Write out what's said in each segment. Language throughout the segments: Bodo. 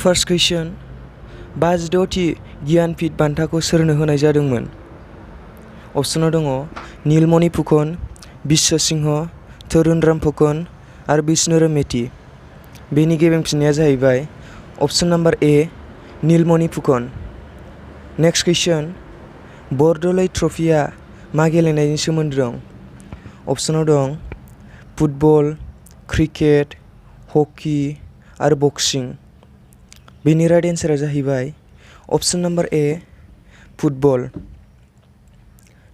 फार्स्ट कुइसन 56थि ज्ञानपीठ बान्थाखौ सोरनो होनाय जादोंमोन? अपसनाव दङ नीलमणि फुकन, बिश्व सिंह, तरुणराम फुकन आरो विष्णुराम मेथि। बेनि गेबें फिननाया जाहैबाय अपसन नाम्बार ए नीलमणि फुकन। नेक्स्ट कुइसन बरदलै ट्रफिया मा गेलेनायनि सोमोन्दो दं? अपसनाव दं फुटबल, क्रिकेट, हकी आरो बक्सिं। बेनि राइट एन्सारा जाहैबाय अपसन नाम्बार ए फुटबल।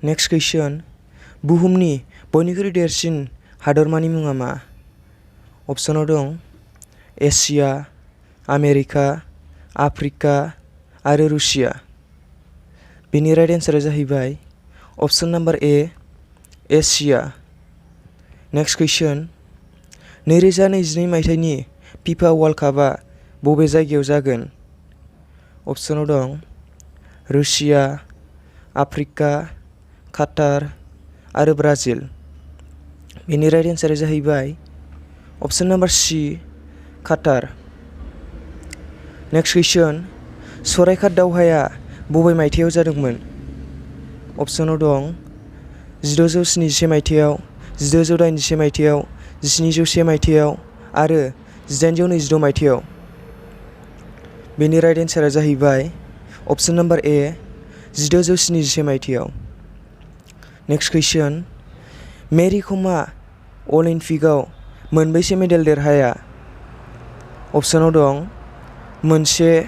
नेक्स्ट कुइसन बुहुमनि बयनिख्रुइ देरसिन हादरमानि मुङा मा? अपसनाव दं एसिया, आमेरिका, आफ्रिका आरो रुसिया। बेनि राइट एन्सारा जाहैबाय अपसन नाम्बार ए एसिया। नेक्स्ट कुइसन 2022 मायथाइनि फिफा वर्ल्ड कापआ बबे जायगायाव जागोन? अपसनाव दं रुसिया, आफ्रिका, काटार आरो ब्राजिल। बेनि राइट एन्सारा जाहैबाय अपसन नाम्बार सि काटार। नेक्स्ट कुइसन सराइघाट दावहाया बबे मायथाइयाव जादोंमोन? अपसनाव दं 1671 मायथाइयाव, 1681 मायथाइयाव, 1701 मायथाइयाव आरो 1826 मायथाइयाव। बेनि राइट एन्सारा जाहैबाय अपसन नाम्बार ए 1671 मायथाइयाव। नेक्स्ट कुइसन मेरि कमआ अलिम्पिकआव मोनबेसे मेडेल देरहाया? अपसनाव दं 1,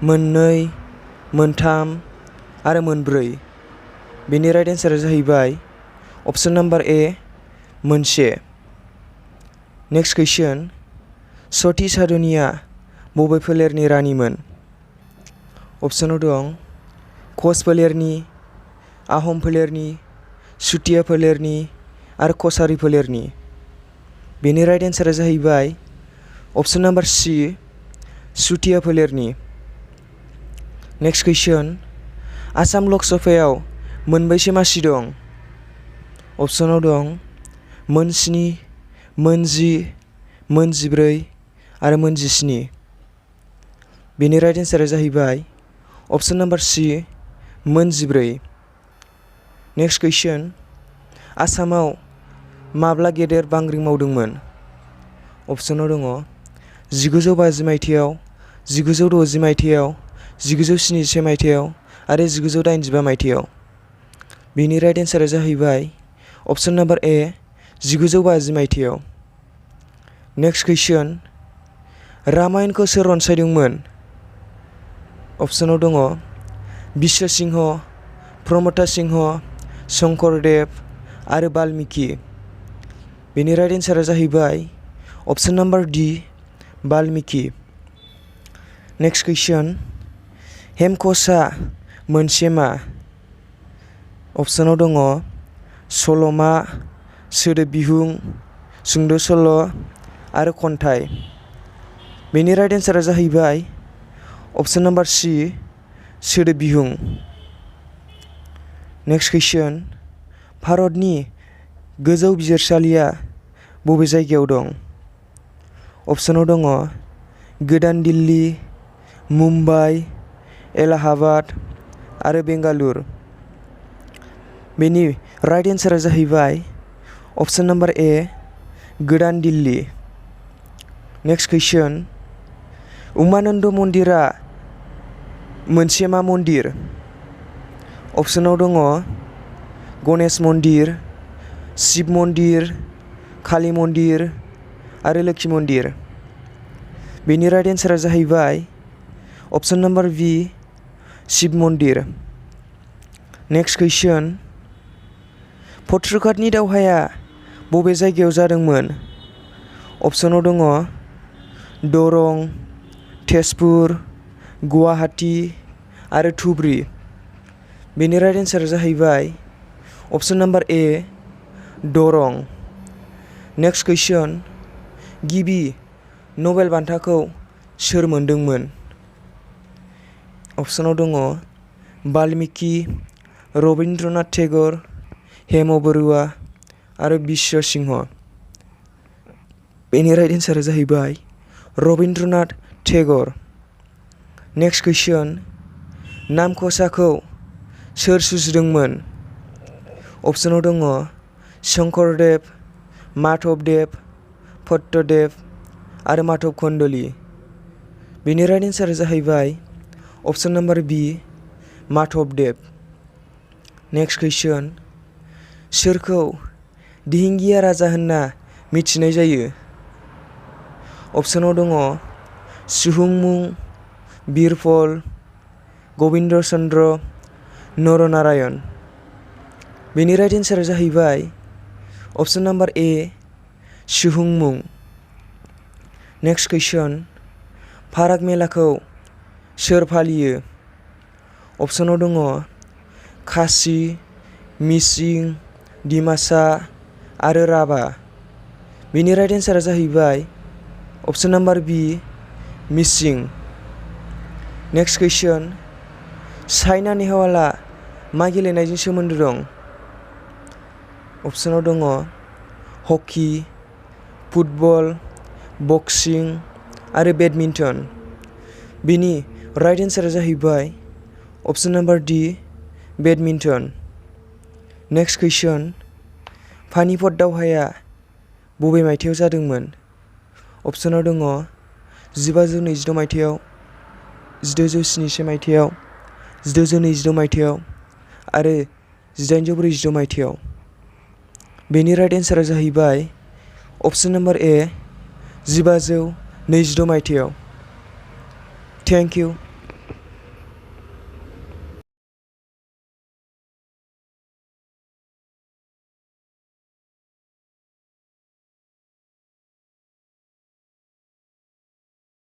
2, 3 आरो 4। बेनि राइट एन्सारा जाहैबाय अपसन नाम्बार ए 1। नेक्स्ट कुइसन सती साधुनिया बबे फोलेरनि रानिमोन? अपसनाव दं कच फोलेरनि, आहम फोलेरनि, चुटिया फोलेरनि आरो कछारी फोलेरनि। बेनि राइट एन्सारा जाहैबाय अपसन नाम्बार सि चुटिया फोलेरनि। नेक्स्ट कुइसन आसाम लक सभायाव मोनबेसे मासि दं? अपसनाव दं 7, 10, 14 आरो 17। बेनि राइट एन्सारा जाहैबाय अपसन नाम्बार सि 14। नेक्स्ट कुइसन आसामाव माब्ला गेदेर बांग्रिं मावदोंमोन? अपसनाव दङ 1950 मायथाइयाव, 1960 मायथाइयाव, 1971 मायथाइयाव आरो 1985 मायथाइयाव। बेनि राइट एन्सारा जाहैबाय अपसन नाम्बार ए 1950 मायथाइयाव। नेक्स्ट कुइसन रामायणखौ सोर रनसायदोंमोन? अपसनाव दङ बिश्व सिंह, प्रमता सिंह, शंकरदेव आरो बाल्मिकि। बेनि राइट एन्सारा जाहैबाय अपसन नाम्बार डि बाल्मिकि। नेक्स्ट कुइसन हेमक'शआ मोनसे मा? अपसनाव दङ सल'मा, सोदोब बिहुं, सुंद' सल' आरो खन्थाइ। बेनि राइट एन्सारा जाहैबाय अपसन नाम्बार सि सोदोब बिहुं। नेक्स्ट कुइसन भारतनि गोजौ बिजिरसालिया बबे जायगायाव दं? अपसनाव दङ गोदान दिल्ली, मुम्बाइ, एलाहाबाद आरो बेंगालुरु। बेनि राइट एन्सारा जाहैबाय अपसन नाम्बार ए गोदान दिल्ली। नेक्स्ट कुइसन उमानन्द मन्दिरा मोनसे मा मन्दिर? अपसनाव दङ गणेश मन्दिर, शिब मन्दिर, काली मन्दिर आरो लोक्षि मन्दिर। बेनि राइट एन्सारा जाहैबाय अपसन नाम्बार बि शिब मन्दिर। नेक्स्ट कुइसन पत्रघाटनि दावहाया बबे जायगायाव जादोंमोन? अपसनाव दङ दरं, तेजपुर, गुवाहाटी आरो धुबरी। बेनि राइट एन्सारा जाहैबाय अपसन नाम्बार ए दरं। नेक्स्ट कुइसन गिबि नबेल बान्थाखौ सोर मोनदोंमोन? अपसनाव दङ बाल्मिकि, रबीन्द्रनाथ टेगर, हेम बरुवा आरो बिश्व सिंह। बेनि राइट एन्सारा जाहैबाय रबीन्द्रनाथ टेगर। नेक्स्ट कुइसन नाम खसाखौ सोर सुजुदोंमोन? अपसनाव दङ शंकरदेव, माधवदेव, भट्टदेव आरो माधव कन्दली। बेनि राइट एन्सारा जाहैबाय अपसन नाम्बार बी माधवदेव। नेक्स्ट कुइसन सोरखौ दिहिंगिया राजा होनना मिथिनाय जायो? अपसनाव दङ सुहुंमुं, बिरबल, गबिन्द चन्द्र, नरनारायण। बेनि राइट एन्सारा जाहैबाय अपसन नाम्बार ए सुहुंमुं। नेक्स्ट कुइसन फाराग मेलाखौ सोर फालियो? अपसनाव दङ खासि, मिसिं, डिमासा आरो राभा। बेनि राइट एन्सारा जाहैबाय अपसन नाम्बार बी मिसिं। नेक्स्ट कुइसन साइना नेहवाला मा गेलेनायजों सोमोन्दो दं? अपसनाव दङ हकि, फुटबल, बक्सिं आरो बेडमिन्टन। बेनि राइट एन्सारा जाहैबाय अपसन नाम्बार डी बेडमिन्टन। नेक्स्ट कुइसन पानिपत दावहाया बबे मायथाइयाव जादोंमोन? अपसनाव दङ 1526 मायथाइयाव, 1671 मायथाइयाव, 1626 मायथाइयाव आरो 1846 मायथाइयाव। बेनि राइट एन्सारा जाहैबाय अपसन नाम्बार ए 1526 मायथाइयाव। Thank you.